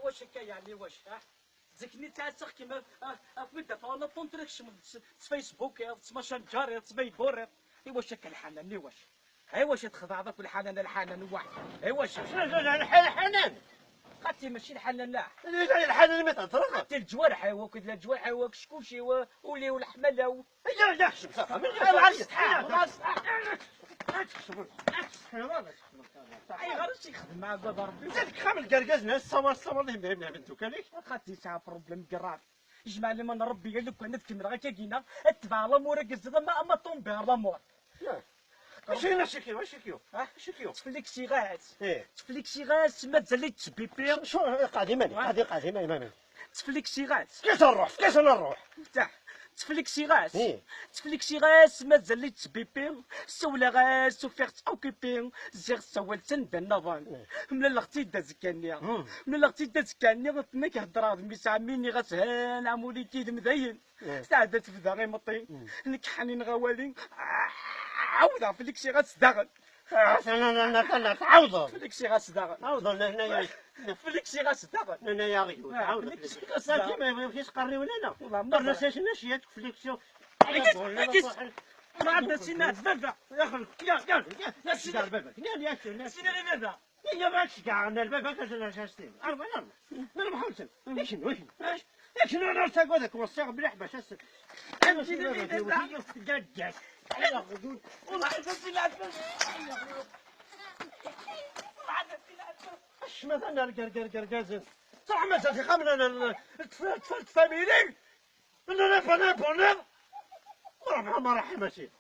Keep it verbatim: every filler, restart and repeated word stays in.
واش هكا يعني، واش، ها؟ زكني تاع سخ كيما، آه، آه، كنت دافع ولا طونتريك شمل س-، س-، فيسبوك، يا س-، ماسنجر، يا س-، فيبور، يا. إي واش هكا الحنان، إي واش؟ إي واش تخضع ذاك الحنان، الحنان واحد. إي واش؟ شنو، شنو، شنو الحنان؟ خاطي ماشي الحنان، لا. لا، لا، الحنان ما تهضر. خاطي الجوارح، إي واك، لا الجوارح، إي واك، شكوشي، و-، ولي والحملة، و-، لا، لا، شوف، صافي، من غير أيوا، غير استحى، والله استحى. اي غير شي يخدم مع باب ربي. زادك خام الكركاز، ناس الصبر، الصبر، اللي يمدها، يمدها بنتو كاليك. خاطي ساعة بروبليم كراف. يجمع لي من ربي، قال لك: "أنا تكمل غير كاكينا، اتبع لامور، قز لما أما طومبي لامور". يا. اش هنا شكي، واش شكيو؟ ها؟ شكيو؟ تفليك شي غاز. إيه. تفليك شي غاز، ما تزلي تشبيبي. شو، قاعدين مالي، واه. قاعدين، قاعدين مالي، مالي. تفليك شي غاز. كيف نروح؟ كيف نروح؟ تاع. تفليك شي غاز. إيه. تفليك شي غاز، ما تزلي تشبيبي. سولا غاز، وفيغ تأوكيبي. زيغ سوال تندى النظام. إيه. من الاختي دا زكانيا. مم. من الاختي دا زكانيا، تنك هضرة، مي ساميني غاس هان، عمولي كيد مدين. إيه. ساعدة تبدا غير مطي. مم. نك حنين غوالي. عاودها فليك شي غاز داغن. آه، أنا، أنا، أنا، أنا، تعوض. فليك شي غاز داغن. تعوض، أنا، أنا، يا، فليك شي غاز داغن. أنا، يا غيو، آه، تعوض. فليك شي غاز لا، داغن. كيما ما يمشيش قري ولا لا. والله ما درنا صح. شي شنو شي فليك شي. فليك شي. ما عندنا شي ناس، بابا. يا أخي، يا، يا، يا، يا، سيدي. بابا. يا، يا، يا، سيدي غير بابا. يا، ما تشجع، أنا البابا كاش أنا شاستين. أربعة، يلا. ما أنا محاولتين. ليش، ليش؟ ليش؟ ليش؟ أنا، أنا أرتاق وذاك وصيغ بلح باش أس-، أنا أمشي سيدي لبابا، غير بابا. وشي يوم تجدد. أنا خدود. والله عز وجل عز وجل. الشمس أنا القرقر قرقازين. صراحة ما زال خامل أنا ال-، التف-، التف-، الفاميلي. أنا لا فانا بونير. ورحمة الله رحمة سيدي.